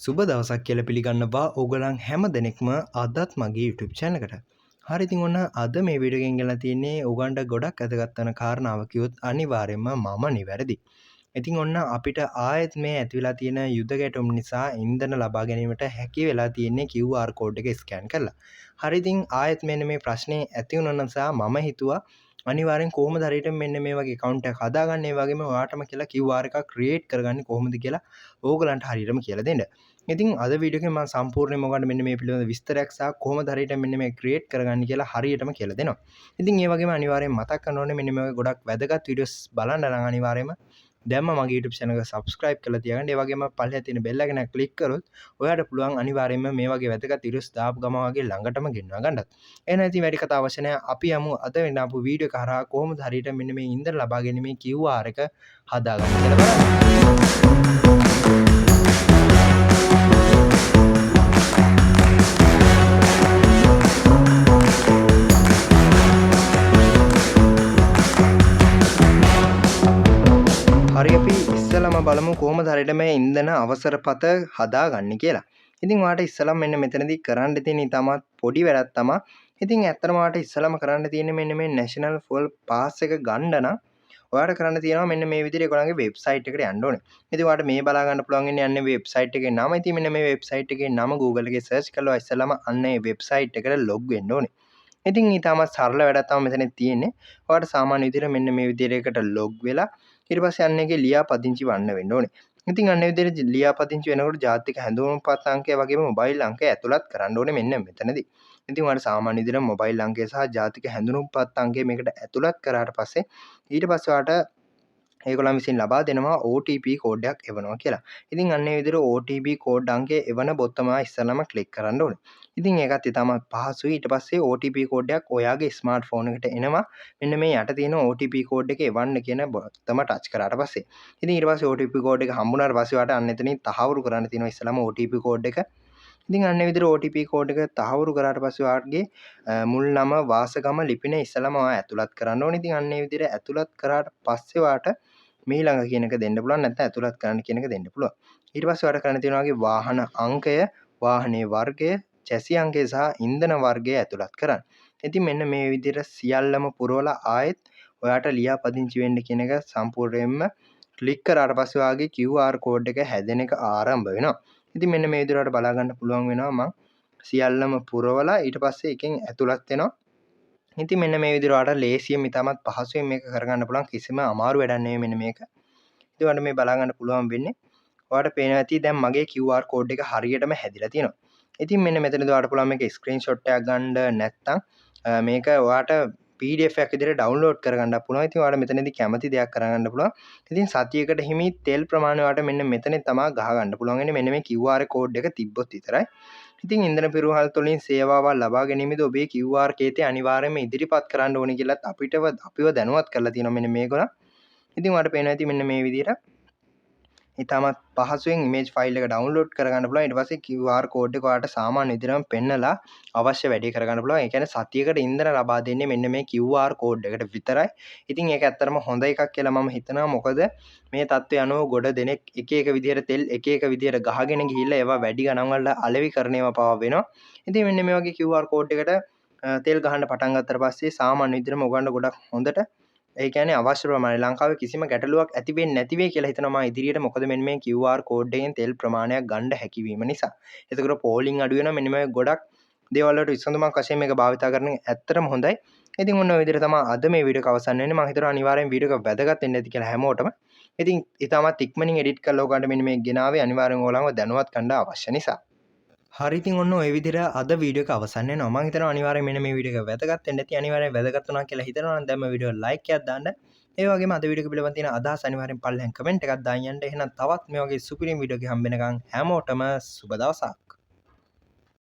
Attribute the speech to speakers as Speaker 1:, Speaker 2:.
Speaker 1: සුබ දවසක් කියලා පිළිගන්නවා ඕගොල්ලන් හැම දෙනෙක්ම අදත් මගේ YouTube channel එකට. හරි ඉතින් ඔන්න අද මේ වීඩියෝ එකෙන් ගෙනලා තියෙන්නේ ඕගොල්ලන්ට ගොඩක් වැදගත් වෙන කාරණාව කිව්වොත් අනිවාර්යයෙන්ම මම නිවැරදි. ඉතින් ඔන්න අපිට ආයෙත් මේ ඇති වෙලා තියෙන යුද ගැටුම් නිසා ඉන්ධන ලබා ගැනීමට හැකි වෙලා තියෙන්නේ QR code එක ස්කෑන් කරලා. හරි ඉතින් ආයෙත් මෙන්න මේ ප්‍රශ්නේ ඇති වුණ නිසා මම හිතුවා අනිවාර්යෙන් කොහොමද හරියට මෙන්න මේ වගේ account එකක් හදාගන්නේ, ඒ වගේම ඔයාටම කියලා QR එකක් create කරගන්නේ කොහොමද කියලා ඕගලන්ට හරියටම කියලා දෙන්න. ඉතින් අද වීඩියෝ එකෙන් මම සම්පූර්ණයෙන්ම ඔයාලට මෙන්න මේ පිළිබඳ විස්තරයක් සහ කොහොමද හරියට මෙන්න මේ create කරගන්නේ කියලා හරියටම කියලා දෙනවා. ඉතින් ඒ වගේම අනිවාර්යෙන් මතක් කරන්න ඕනේ මෙන්න මේ වගේ ගොඩක් වැදගත් වීඩියෝස් බලන්න නම් අනිවාර්යයෙන්ම දැන්ම මගේ YouTube channel එක subscribe කරලා තියාගන්න. ඒ වගේම පල්ලෙහා තියෙන bell icon එක click කරොත් ඔයාලට පුළුවන් අනිවාර්යයෙන්ම මේ වගේ වැදගත් වීඩියෝස් දාපු ගමන් වගේ ළඟටම ගෙන්වා ගන්නත්. එහෙනම් ඉතින් වැඩි කතා අවශ්‍ය නැහැ. අපි යමු අද වෙන ආපු වීඩියෝ එක හරහා කොහොමද හරියට මෙන්න මේ ඉන්ධන ලබා ගැනීමේ QR එක හදාගන්න කියලා බලන්න. හරි අපි ඉස්සෙල්ලාම බලමු කොහොමද හරියට මේ ඉන්ධන අවසරපත හදාගන්නේ කියලා. ඉතින් ඔයාලට ඉස්සෙල්ලාම මෙන්න මෙතනදී කරන්න තියෙන ඉතාමත් පොඩි වැඩක් තමයි. ඉතින් ඇත්තටම ඔයාලට ඉස්සෙල්ලාම කරන්න තියෙන්නේ මෙන්න මේ National Fuel Pass එක ගන්න නම් ඔයාලට කරන්න තියෙනවා මෙන්න මේ විදිහට ඒගොල්ලන්ගේ වෙබ්සයිට් එකට යන්න ඕනේ. ඉතින් ඔයාලට මේ බලා ගන්න පුළුවන් ඉන්නේ යන්නේ වෙබ්සයිට් එකේ නම. ඉතින් මෙන්න මේ වෙබ්සයිට් එකේ නම Google එකේ සර්ච් කරලා ඉස්සෙල්ලාම අන්න ඒ වෙබ්සයිට් එකට ලොග් වෙන්න ඕනේ. ඉතින් ඉතාමත් සරල වැඩක් තමයි මෙතන තියෙන්නේ. ඔයාලට සාමාන්‍ය විදිහට මෙන්න මේ විදිහට එකට ලොග් වෙලා ඊට පස්සේ අන්න ඒකේ ලියාපදිංචි වන්න වෙන්න ඕනේ. ඉතින් අන්න ඒ විදිහට ලියාපදිංචි වෙනකොට ජාතික හැඳුනුම්පත් අංකය වගේම මොබයිල් අංකය ඇතුළත් කරන්න ඕනේ මෙන්න මෙතනදී. ඉතින් ඔයාලට සාමාන්‍ය විදිහට මොබයිල් අංකය සහ ජාතික හැඳුනුම්පත් අංකය මේකට ඇතුළත් කරාට පස්සේ ඊට පස්සේ ඔයාලට ඒගොල්ලන් විසින් ලබා දෙනවා OTP code එකක් එවනවා කියලා. ඉතින් අන්න ඒ විදිහට OTP code අංකය එවන බොත්තම ඉස්සෙල්ලාම ක්ලික් කරන්න ඕනේ. ඉතින් ඒකත් ඉතාමත් පහසුයි. ඊට පස්සේ OTP code එකක් ඔයාගේ ස්මාර්ට්ෆෝන් එකට එනවා. මෙන්න මේ යට තියෙන OTP code එක එවන්න කියන බොත්තම ටච් කරාට පස්සේ. ඉතින් ඊට පස්සේ OTP code එක හම්බුනාට පස්සේ ඔයාට අන්න එතනින් තහවුරු කරන්න තියෙනවා ඉස්සෙල්ලාම OTP code එක. ඉතින් අන්න ඒ විදිහට OTP code එක තහවුරු කරාට පස්සේ ඔයාගේ මුල් නම වාසගම ලිපින ඉස්සෙල්ලාම ඔයා ඇතුළත් කරන්න ඕනේ. ඉතින් අන්න ඒ විදිහට ඇතුළත් කරාට පස්සේ ඔයාට මේ ළඟ කියන එක දෙන්න පුළුවන්, නැත්නම් ඇතුළත් කරන්න කියන එක දෙන්න පුළුවන්. ඊට පස්සේ ඔයාලට කරන්න තියෙනවා ඔයාගේ වාහන අංකය, වාහනේ වර්ගය, චැසි අංකය සහ ඉන්ධන වර්ගය ඇතුළත් කරන්න. ඉතින් මෙන්න මේ විදිහට සියල්ලම පුරවලා ආයෙත් ඔයාට ලියාපදිංචි වෙන්න කියන එක සම්පූර්ණයෙන්ම ක්ලික් කරාට පස්සේ ඔයාගේ QR code එක හැදෙන එක ආරම්භ වෙනවා. ඉතින් මෙන්න මේ විදිහට ඔයාලට බලා ගන්න පුළුවන් වෙනවා මං සියල්ලම පුරවලා ඊට පස්සේ එකෙන් ඇතුළත් වෙනවා. ඉතින් මෙන්න මේ විදිහට ඔයාලට ලේසියෙන් ඉතාමත් පහසුවෙන් මේක කරගන්න පුළුවන්, කිසිම අමාරු වැඩක් නෙවෙයි මෙන්න මේක. ඉතින් ඔයාලට මේ බලා ගන්න පුළුවන් වෙන්නේ. ඔයාලට පේනවා ඇති දැන් මගේ QR code එක හරියටම හැදිලා තියෙනවා. ඉතින් මෙන්න මෙතනදී ඔයාලට පුළුවන් මේක ස්ක්‍රීන්ෂොට් එකක් ගන්න, නැත්නම් මේක ඔයාලට PDF එකක් විදිහට ඩවුන්ලෝඩ් කරගන්න පුළුවන්. ඉතින් ඔයාලට මෙතනදී කැමති දෙයක් කරගන්න පුළුවන්. ඉතින් සතියකට හිමි තෙල් ප්‍රමාණය ඔයාලට මෙන්න මෙතනින් තමා ගහ ගන්න පුළුවන් වෙන්නේ මෙන්න මේ QR code එක තිබ්බොත් විතරයි. ඉතින් ඉන්ධන පිරුහල් තුලින් සේවාවන් ලබා ගැනීමේදී ඔබේ QR කේතය අනිවාර්යයෙන්ම ඉදිරිපත් කරන්න ඕනේ කියලත් අපිව දැනුවත් කරලා තියෙනවා මෙන්න මේගොල්ලන්. ඉතින් ඔයාලට පේනවා ඇති මෙන්න මේ විදිහට ඉතාමත් පහසුවෙන් ඉමේජ් ෆයිල් එක ඩවුන්ලෝඩ් කරගන්න පුළුවන්. ඊට පස්සේ QR code එක ඔයාලට සාමාන්‍ය විදිහටම පෙන්නලා අවශ්‍ය වැඩේ කරගන්න පුළුවන්. ඒ කියන්නේ සතියකට ඉන්ධන ලබා දෙන්නේ මෙන්න මේ QR code එකට විතරයි. ඉතින් ඒක ඇත්තටම හොඳ එකක් කියලා මම හිතනවා. මොකද මේ තත්ත්වය අනුව ගොඩ දෙනෙක් එක එක විදිහට තෙල් එක එක විදිහට ගහගෙන ගිහිල්ලා ඒවා වැඩි ගණන් වලට අලෙවි කරන ඒවා පවා වෙනවා. ඉතින් මෙන්න මේ වගේ QR code එකට තෙල් ගහන්න පටන් ගත්තට පස්සේ සාමාන්‍ය විදිහටම ඔයගොල්ලන්ට ගොඩක් හොඳට ඒ කියන්නේ අවශ්‍ය ප්‍රමාණය ලංකාවේ කිසිම ගැටලුවක් ඇති වෙන්නේ නැති වෙයි කියලා හිතනවා මම ඉදිරියට. මොකද මෙන්න මේ QR code එකෙන් තෙල් ප්‍රමාණයක් ගන්න හැකියවීම නිසා. එතකොට පෝලිං අඩු වෙනවා. මෙන්න මේ ගොඩක් දේවල් වලට විසඳුමක් වශයෙන් මේක භාවිතා කරන එක ඇත්තටම හොඳයි. ඉතින් ඔන්න ඔය විදිහට තමයි අද මේ වීඩියෝ එක අවසන් වෙන්නේ. මම හිතනවා අනිවාර්යෙන් වීඩියෝ එක වැදගත් වෙන්න ඇති කියලා හැමෝටම. ඉතින් ඉතාමත් ඉක්මනින් එඩිට් කරලා ඔයගොල්ලන්ට මෙන්න මේ ගෙනාවේ අනිවාර්යෙන් ඔයගොල්ලන්ව දැනුවත් කරන්න අවශ්‍ය නිසා. හරි ඉතින් ඔන්න ඔය විදිහට අද වීඩියෝ එක අවසන් වෙනවා. මම හිතනවා අනිවාර්යෙන් මෙන්න මේ වීඩියෝ එක වැදගත් වෙන්න ඇති. අනිවාර්යෙන් වැදගත් වුණා කියලා හිතනවා නම් දැන් මේ වීඩියෝ ලයික් එකක් දාන්න. ඒ වගේම අද වීඩියෝ එක පිළිබඳ තියෙන අදහස් අනිවාර්යෙන් පල්ලෙහාන් කමෙන්ට් එකක් දාන්න යන්න. එහෙනම් තවත් මේ වගේ සුපිරිම වීඩියෝ එකක් හම්බ වෙනකන් හැමෝටම සුබ දවසක්.